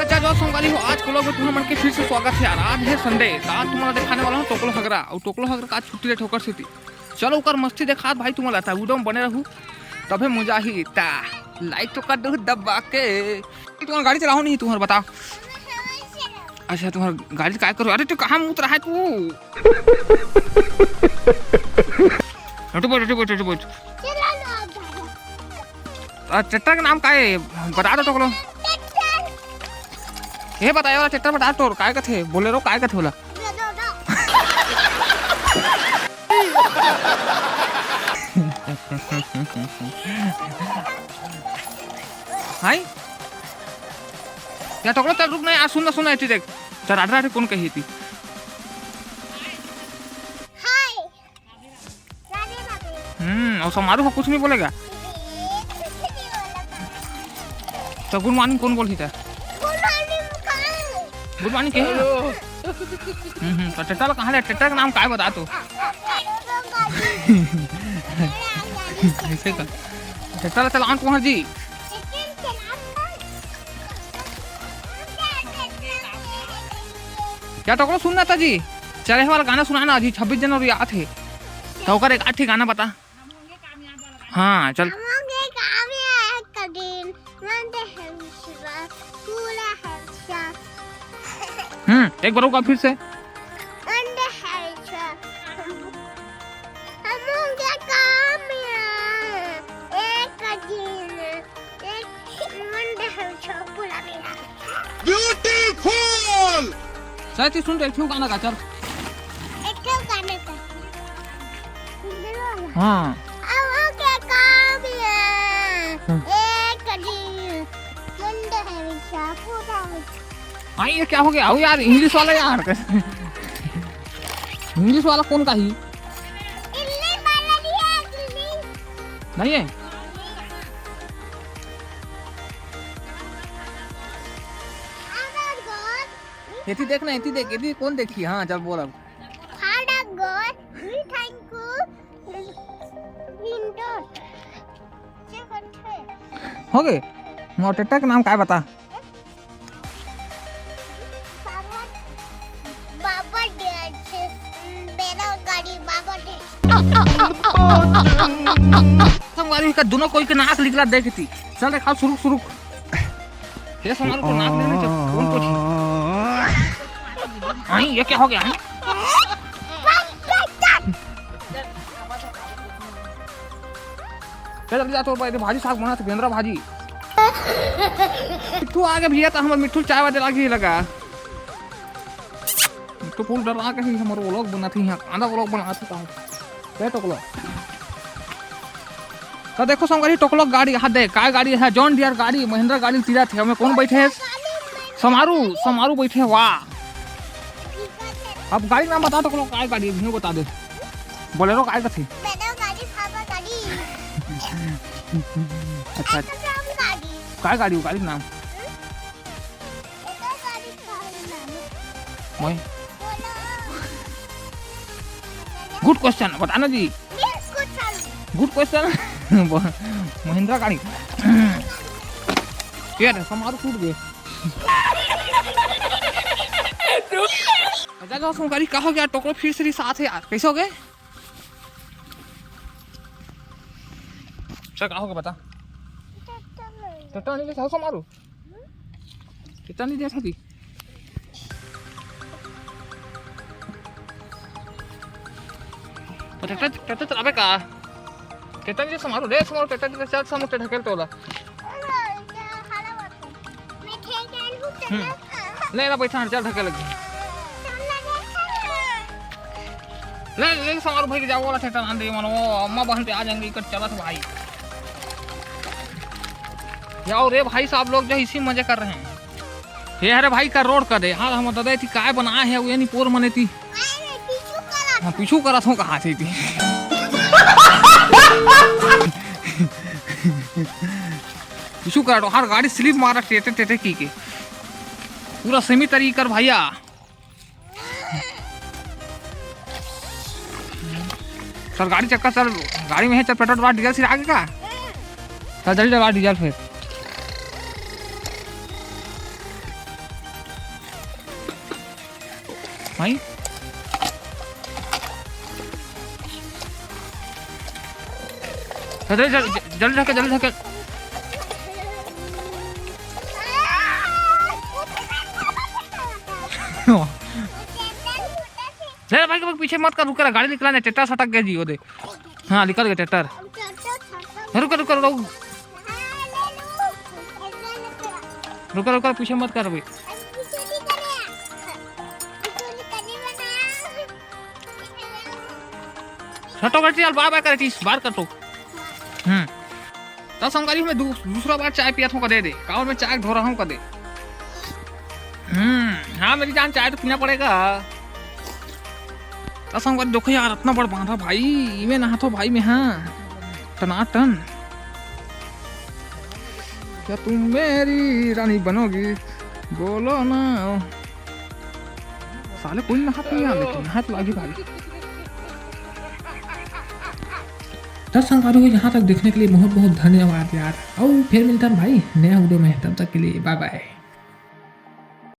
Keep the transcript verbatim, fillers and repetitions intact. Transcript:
अच्छा, जय संगवारी हो, आज के vlog में तुमन मन के फिर से स्वागत है यार। आज है Sunday, तो आज तुमन ला दिखाने वाला हूँ टोकलो हगरा, अउ टोकलो हगरा का आज छुट्टी रहे ठोकर सेती। चलो ओकर मस्ती देखात भाई तुमन ला, त video में बने रहू, तभे मजा आही। ता like तो कर दो दबा के। तुमन गाड़ी चलाओ नहीं, तुमन बताओ। अच्छा, तुमन गाड़ी काय करो? अरे तू कहाँ मुत रहा है तू? हटो बैठ, हटो बैठ, हटो बैठ। आ, ट्रैक्टर के नाम का है? बता दो टोकलो। ये बताया वाला ट्रैक्टर बता तोर, काय कथे? बोलेरो काय कथे बोला? हाय? या टोकलो, चल रुक ना यार, सुन ना, सुन ना, एती देख। चल, राधे राधे कौन कही थी? हाय। हम्म, अउ समारू ह कुछ नहीं बोलेगा। तो good morning कौन बोलही त? Good morning के? हम्म, हम्म, तो ट्रैक्टर कहाँ ले? ट्रैक्टर का नाम काय बता तू? ऐसे का? ट्रैक्टर चलाओ कुमार जी। क्या टोकलो, सुन ना ता जी, चले वाला गाना सुना ना जी, छब्बीस जनवरी आत हे, तो ओकर एक आठ ठे गाना बता। हाँ, चल। हम होंगे कामयाब एक दिन, वंदे हरिश्वर, पूरा हरिश्वर। हम्म, एक बार होगा फिर से। वंदे हरिश्वर। हम होंगे कामयाब एक दिन, एक वंदे हरिश्वर, पूरा मेरा। Beautiful। सच ही सुन रहे, क्यों गाना गा, चल। एक ठो गाना गा। हाँ। अब हो गया काम ये। हम्म। एक दिन मुंडे है विशा पूरा। आई, ये क्या हो गया? आओ यार, English वाला यार। English वाला कौन का ही? English वाला नहीं है, English। नहीं है? अगर God एती देख ना, एती देख, एती कौन देखी? हाँ, चल बोल अब। फाड़ा गोर, मिठाई को, विंडो। हो गए? मोर ट्रैक्टर के नाम काय बता? बाबा डैश, मेरा गाड़ी बाबा डैश। संगवारी का दोनों कोई के नाक निकला देखती। चल रे, खाओ, सुरुक, सुरुक। ये सामान को नाक लेने से कौन पूछी? आई, ये क्या हो गया? चल जल्दी जा, तोर भाई भाजी साग बना थे, बेंदरा भाजी। मिट्ठू आ गए भैया, तो हमर मिट्ठू चाय वाय दिला के लगा। तो फूल डरा के ही हमर vlog बनाथे, यहाँ कांदा vlog बनाथे का? के टोकलो। तो देखो संगवारी, टोकलो गाड़ी, हाँ दे, काय गाड़ी है? John Deere गाड़ी, महिंद्रा गाड़ी तीरा थे, हमें कौन बैठे है? समारू, समारू बैठे, वाह। अब गाड़ी नाम बता टोकलो, काय गाड़ी है, बता दे। Bolero काय कथे? Bolero गाड़ी, फाफा गाड़ी। अच्छा। Auto गाड़ी। काय गाड़ी, गाड़ी के नाम? मैं? Good question, बताना जी। Good question। महिंद्रा गाड़ी। ये रे, समारू टूट गए। अच्छा, गाँव संगवारी, का हो गया? टोकरो फिर से रिसात हे यार, कैसे हो गए? सर, का हो गया, बता। ट्रैक्टर नहीं ले, सासू मारू। कितना नहीं दिया था दी? ट्रैक्टर, ट्रैक्टर चलावे का? ट्रैक्टर नहीं समारो, ले समारो, ट्रैक्टर नहीं चल, समझ के ढकेल तोला। हम्म। ले ना बैठा, चल ढकेल लगी। ले, ले समारो भाई के जाओ वाला ट्रैक्टर आन दे, मनो अम्मा बहन पे आ जाएंगे, इकट चलत भाई। जाओ रे भाई साहब, लोग जो इसी मजे कर रहे हैं। हे हरे भाई का रोड कर दे। हाँ, हम दादा थी काय बनाए है, वो ये नहीं पोर मने थी। हाँ, पीछू करत हो कहा थी थी। पीछू करत हो, हर गाड़ी slip मारा टेटे टेटे की के। पूरा सेमी तरी कर भैया। सर गाड़ी चक्का सर, गाड़ी में है, चल पेट्रोल डलवा, डीजल सिर आगे का। चल जल्दी डलवा डीजल फिर। भाई। जल्दी, जल्दी, जल्दी धक्का, जल्दी धक्का। ले भाई, भाई, पीछे मत कर, रुक कर, गाड़ी निकला नहीं, ट्रैक्टर सटक गया जी, वो दे। हाँ, निकल गया ट्रैक्टर। रुक, रुक, रुक। रुक, रुक, पीछे मत कर भाई। हटो, हटो, चल, बाय बाय कर, टीस, बाहर कर तो। हम्म। त संगवारी हो, मैं दू-, दूसरा बार चाय पियत हूँ, का दे दे, काबर मैं चाय ढो रहा हूँ, का दे। हम्म, हाँ, मेरी जान, चाय तो पीना पड़ेगा। त संगवारी, देखो यार, अतना बड़ बांधा भाई, इमे नहाथो भाई मैं, हाँ, टनाटन। क्या तुम मेरी रानी बनोगी? बोलो ना। साले कोई नहात नहीं आ, लेकिन नहात लागी भाई। त संगवारी हो, यहाँ तक देखने के लिए बहुत बहुत धन्यवाद यार। अउ फिर मिलता है भाई नया वीडियो में, तब तक के लिए बाय बाय।